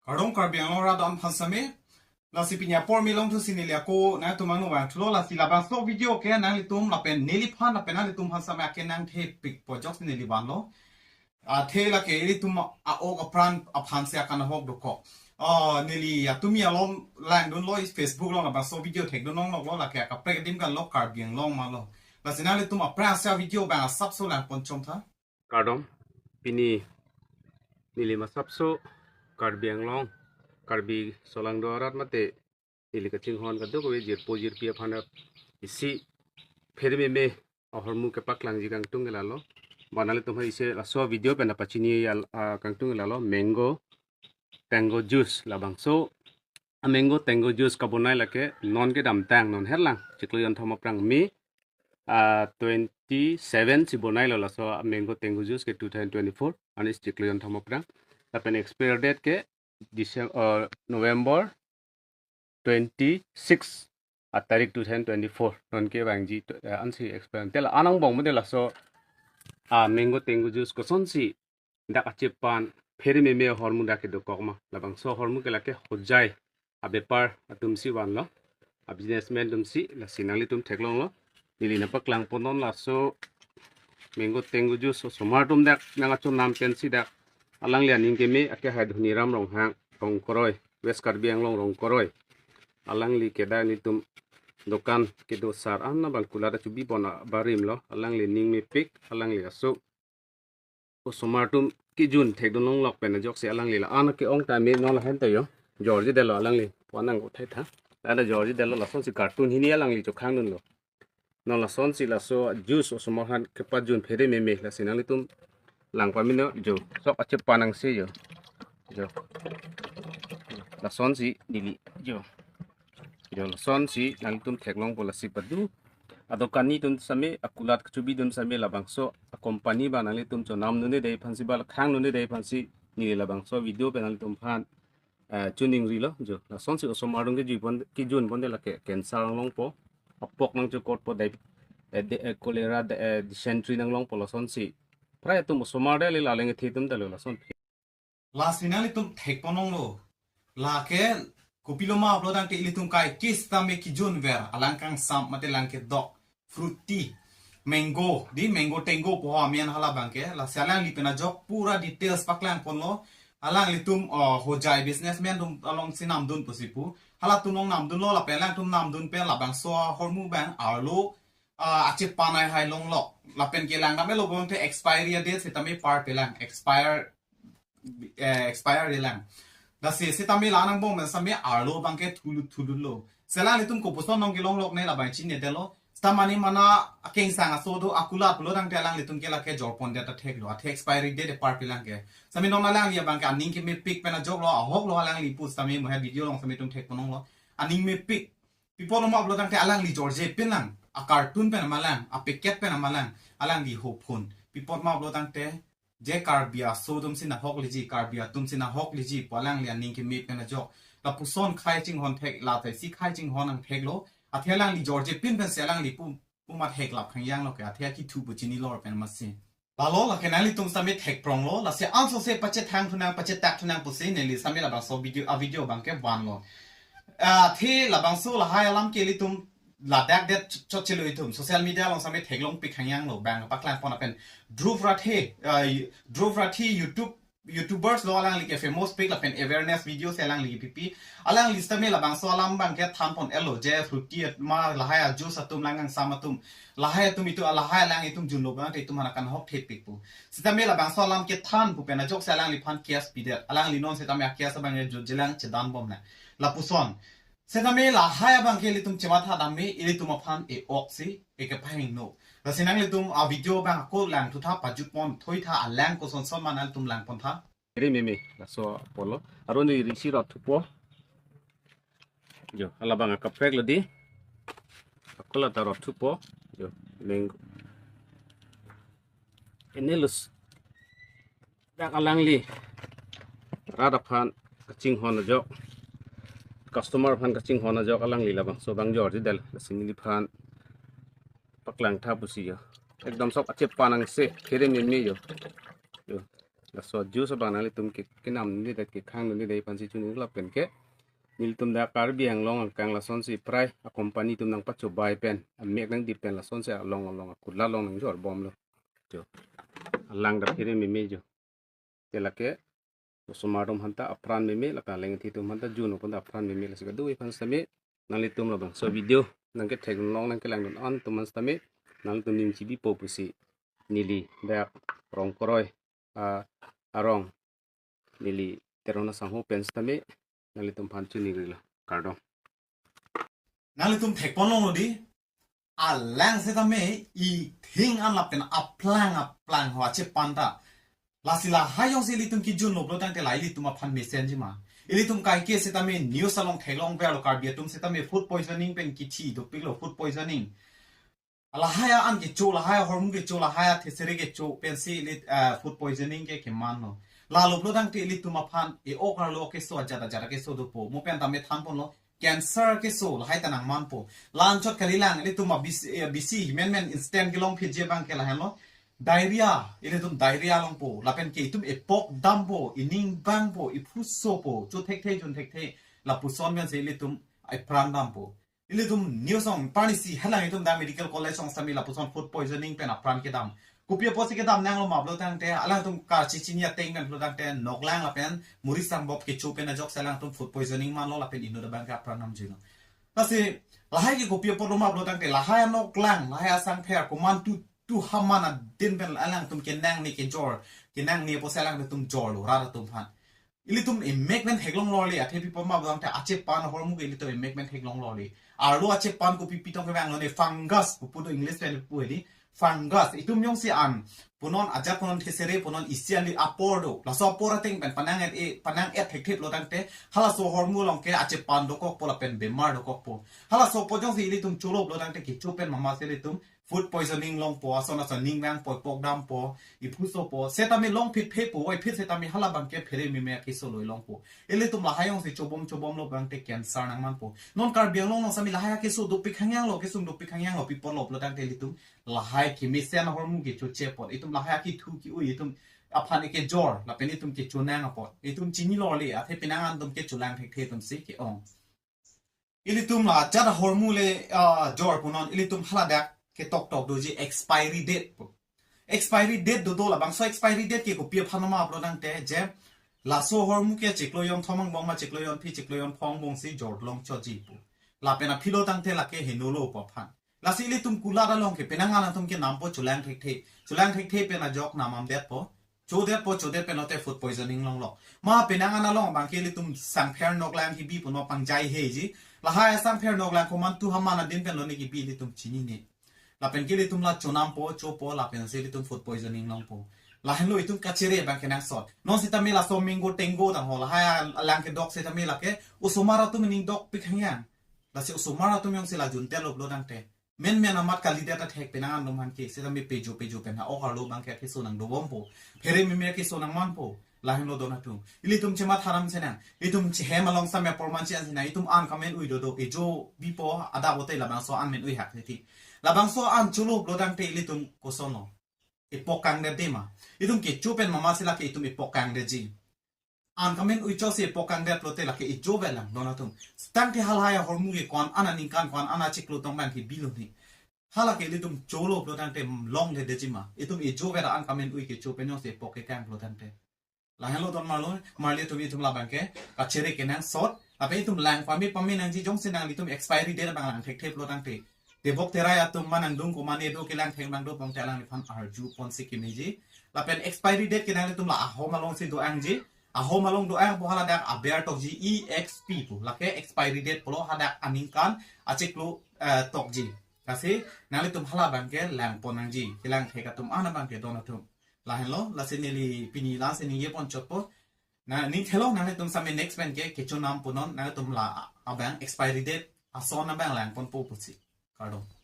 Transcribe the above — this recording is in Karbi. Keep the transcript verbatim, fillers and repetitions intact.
Kardom Karbi Anglong rat aphan same. Lasi pini apor me longthusi neli ako nangtum angno vangthulo, lasi labangso video ke nanglitum lapen neliphan lapen nanglitum aphan same akenang thepikpo ajoksi neli vanlo. Athe lake ilitum a-ok apran aphan si akanahok dokok. Ah, neli atumi alom langdunlo, is Facebook along labangso video thekdun longloklo, lake akaprek adim kanlo, Karbi Anglong malo. Lasi nanglitum aphrang si video abang asapso langpon chomtha. Kardom, pini neli masapso Karbi Anglong, Karbi solangdo arat mate neli kachinghon kadokave jirpo jirpi aphan isi pherememe ahormu kepaklangji kangtung ke lalo. Ba nanglitum aphan isi laso video pen pachini al, ah, kangtung ke lalo, mango tango juice labangso. A mango tango juice kabonai lake non kedamtang, non herlang chiklo jonthom aphrang me, ah, twenty-seven si bonailo laso a mango tango juice ke two thousand twenty-four, anis chiklo jonthom aphrang. Lapen expire date ke December, uh, November twenty-six atarik two thousand twenty-four, non kevangji to, uh, ansi expire. Te la-an angbong mate laso a mango tango juice kosonsi dak achepan pherememe ahormu dak kedokok ma. Labangso ahormu ke lake Hojai abepar atumsi vanlo, a businessman atumsi, lasi nanglitum theklonglo. Neli nangpaklangponnon laso mango tango juice osomar atum dak nangkachonam pensi dak alangli aning keme ake hai Dhoniram Ronghang, Rongkoroi, West Karbi Anglong Rongkoroi. Alangli ke dak nelitum dokan kedo sar an abang kulat chubipon abarim lo. Alangli ning mepik, alangli aso osomar atum kejun thekdun longlok pen ajoksi alangli la-an ke-ong ta me non lahen ta jo. Jorji detlo alangli. Puanang ko thai tha. Lada jorji detlo, lasonsi carton hini alangli chokhangdunlo. Non lasonsi laso juice osomar aphan kepajun pherememe, lasi nanglitum lang pamino jo. Sok achepan angse jo. Jo. Lasonsi neli jo. Jo, lasonsi nanglitum theklongpo, lasi padu adokan atum same, akulat kachubidun same labangso a company abang nanglitum chonamdunde aphansi ba khangdunde aphansi neli labangso video pen nanglitum aphan, eh, chuningrilo jo. Lasonsi osomar atum kejunpon, kejunponte lake cancer nanglongpo, apok nangchokotpo, dai, eh, de, eh, cholera, de, eh, dysentery nanglongpo, lasonsi. Prai atum osomar de le laleng ethe atum detlo lason. Lasi nanglitum thekponlonglo. Lake kopiloma pulo tangte ilitum kai kis tame kejunver, alang kangsam mate alang kedok, fruity, mango, dei mango tango pu amen hala abangke. Lasi alangli pen ajok pura details paklangponlo. Alanglitum, oh, Hojai businessman atum alongsi namdun pusi pu. Halatum along namdunlo, lapen alangtum namdun pen labangso ahormu abang arlo, ah, achepan ai hai longlok. Lapen kelang damlo bonte expiry date sitame parpelang, expire, eh, expire delang. Lasi sitame la-an angbong pen same arlo abangke thulu thululo. Lasi alanglitum kopuson along kelonglok ne labang chinine detlo. Sita mane mana akengsang aso do, akulat pulo tangte alanglitum ke lake jorpondet ta theklo. Athe expiry date parpelang ke. Sitame non alangli abangke aning kemepik pen ajoklo, ahoklo alangli pu sitame mo hai video along sitame itum thekponlonglo. Aning mepik. Pi apot ma pulo tangte alangli jorje pinlang, a carton pen malang, a packet pen malang, alangli hophun. Pi apot ma pulo tangte je Karbi aso atumsi nahok liji, Karbi atumsi nahok liji pu alangli aning keme pen ajok. Lapuson khei chinghon thek, la ta isi khei chinghon nangtheklo. Athe alangli jorje pin pensi alangli pu, pu mat heklap khangjanglo ke, athe akithu pu chinilo pen masi. Lalo lake nanglitum sitame thekpronglo, lasi ansose pachethang thunang, pachetak thunang pusi neli sitame labangso video, a video abangke vanlo. Ah, athe labangso lahai alam ke ilitum ladak det ch-, chotchelo itum. Social media along sitame theklongpik khangjanglo, bang paklangpon lapen Dhruv Rathi, ah, Dhruv Rathi YouTube, YouTubers lo, alangli ke famous pik lapen awareness video si alangli pipi. Alangli sitame labangso alam abangke thanpon-etlo, je fruity ma lahai a juice atum, alang kangsam atum. Lahai atum itum, lahai alang itum junlo abangte itum aphan akanhok thepik pu. Sitame labangso alam kethan pu pen ajoksi alangliphan case pidet. Alangli non sitame a case abang jotjelang chedanbomlang. Lapuson. Sitame lahai abangke ilitum chematha dam-e, ilitum aphan e-ok si, e kepahingno. Lasi nanglitum a video abang ako langthutha, pajutpon thoitha, alang kosonson ma nanglitum langpontha. Pherememe, laso apotlo. Aron neli isi rot thupo. Jo, halabang akaprek lo dei. Ako la ta rot thupo. Jo, mango. Ini lus. Dak alangli rat aphan kachinghon ajok, customer aphan kachinghon ajok alangli labangso abang jorji det. Lasi neliphan paklangtha pusi jo. Ekdom sok achepan angse, pherememe jo. Jo. Laso juice abang nanglitum ke kenam neli det, kekhang neli det aphansi chunilo. Lapen ke nelitum dak Karbi Anglong angkang lasonsi prai a company atum nangpachobai pen, amek nangdip pen lasonsi along along akula along nangjor bomlo. Jo. Alang dak kiri meme jo. Te lake osomar atum aphanta apran meme, lake alengthi atum aphanta juno aphanta apran meme, lasi kadokave aphan sitame nanglitum labangso video nangkethek long nangkelangdun an atum aphan sitame nanglitum ning chibipo pusi neli dak Rongkoroi, ah, arong neli Teron asangho pen sitame nanglitum aphan chunilo. Kardom. Nanglitum thekpon longlo di. Alang sitame ithing an lapen aplang aplang ho achepan ta. Lasi lahai jongsi ilitum kijunlo pulo tangte la ilitum aphan mesenji ma. Ilitum kaike sitame news along theklongverlo, Karbi atum sitame food poisoning pen kithi dopiklo, food poisoning. Lahai an kecho, lahai ahormu kecho, lahai athesere kecho pensi ili, eh, food poisoning ke kemanlo. Lalo pulo tangte ilitum aphan e-ok arlo keso ajat ajat keso dopo. Mo pen tame thanponlo, cancer keso lahai ta nangmanpo. La-anchot kalilang, ilitum a bisi, eh, bisi menmen instant kelong phitji abang ke lahenlo. Diarrhea, ilitum diarrhea longpo. Lapen ke itum epok dampo, ining bangpo, iphu sopo, cho thekthe jun thekthe. Lapuson pensi ilitum ipran dampo. Ilitum news along parnisi helang itum dak medical college along sitame lapuson food poisoning pen apran kedam. Kopi apotsi kedam nanglo ma pulo tangte alangtum karchi chini ateng pen pulo tangte noklang lapen muri sangbop kecho pen ajok si alangtum food poisoning manlo lapen inut abang ke apran namjuilo. Lasi lahai ke kopi apotlo ma pulo tangte lahai noklang, lahai asangpher komantu tu haman adin pen alangtum kenangne kejor, kenangne apotsi alangtum jorlo rat atum aphan. Ilitum emek pen theklonglo le, athe pipo ma pulo tangte achepan ahormu ke ilitum emek pen theklonglo le. Arlo achepan kopi pitong kevanglo ne, fungus pu pu do English pen pu hedi. Fungus itum jongsi an punon, ajat punon, thesere punon, isi ali apor do. Laso apor ateng pen panang-et e, panang-et thekthep lo tangte halaso ahormu along ke achepan dokokpo lapen bemar dokokpo. Halaso apot jongsi ilitum cholo pulo tangte kecho pen mama si ilitum food poisoning longpo, ason ason ning vangpo, ipok dampo, iphu sopo, setame long phit phepo, oi phit setame hala abang ke phere meme keso loi longpo. Ilitum lahai jongsi chobom chobomlo tangte cancer nangmanpo. Non Karbi Anglong along sitame lahai keso dopik hangyanglo, kesung dopik hangyanglo, pi apotlo pulo tangte ilitum lahai kemesen ahormu kechoche apot. Itum lahai kethu ke-ui, itum aphan ekejor, lapen itum kecho nang apot. Itum chinilo le, athe penang an atum kecholang thekthe atum si ke-ong. Ilitum la ajat ahormu le, ah, jor punon, ilitum hala dak ketok tok doji expiry date pu. Expiry date dodo, labangso expiry date ke kopi aphan ma pulo tangte je laso ahormu ke chiklo jonthom angbong ma chiklo jonphli chiklo jonphongo angbong si jor longchotji pu. Lapen aphilo tangte lake henolo pu aphan. Lasi ilitum kulat along ke penang an atum ke nampo, cholang thekthe. Cholang thekthe pen ajok namam detpo. Chodetpo, chodet pen lote food poisoning longlo. Ma penang an along abang ke ilitum sangpher noklang kebi puno pangjai heji. Lahai sangpher noklang komantu haman adin pen lo ne kebi ilitum chinine. Lapen ke ilitum la chonampo, chopo, lapen si ilitum food poisoning longpo. Lahenlo itum kachere abang kenangsot. Non sitame laso mango tenggo tang ho, lahai alang kedok sitame lake osomar atum ning dokpik hangyang. Lasi osomar atum jongsi la junte lo pulo tangte menmen amat kalidet athek penang an atum aphan ke sitame pejo pejo pen ha-ok arlo abang ke keso nangdobompo. Phere meme keso nangmanpo. Lahenlo don atum. Ilitum chematha ram senang. Itum chehem along sitame apor manchi an senang. Itum an kamen ui dodo. Ejo bipo ada bote labangso an men ui hak heti. Labangso an cholo pulo tangte ilitum kosonlo. Epok kangdetde ma. Itum kecho pen mama si lake itum epok kangdetji. An kamen ui chotsi epok kangdet lote lake ejo velang don atum. Tangte halahai ahormu ke ko-an aningkan ko-an achiklo tong abang ke bilo ni. Halake ilitum cholo pulo tangte longledetji ma. Itum ejo vera an kamen ui kecho pen jongsi epok kekang pulo tangte. Lahenlo don marlo, marli atum itum labang ke kachere kenangsot. Lapen itum lang pame pame nangji, jongsi nanglitum expiry date abang lang thekthe pulo tangte. Tebok terai atum ma nangdung ko mane do kelang thek nangdo pangte alangliphan arju ponsi kemeji. Lapen expiry date ke nanglitum la ahom alongsi do-angji. Ahom along do-angpo hala dak aber tokji E X P pu. Lake expiry date pulo hadak aningkan achiklo, eh, tokji. Lasi nanglitum hala abang ke langpon nangji. Kelang thek atum an abang ke don atum. Lahenlo, lasi neli pini la-ansi ningje ponchotpo. Na, ning thelong nanglitum sitame next pen ke kechonam punon, nanglitum la abang expiry date ason abang langponpo pusi. Kardom.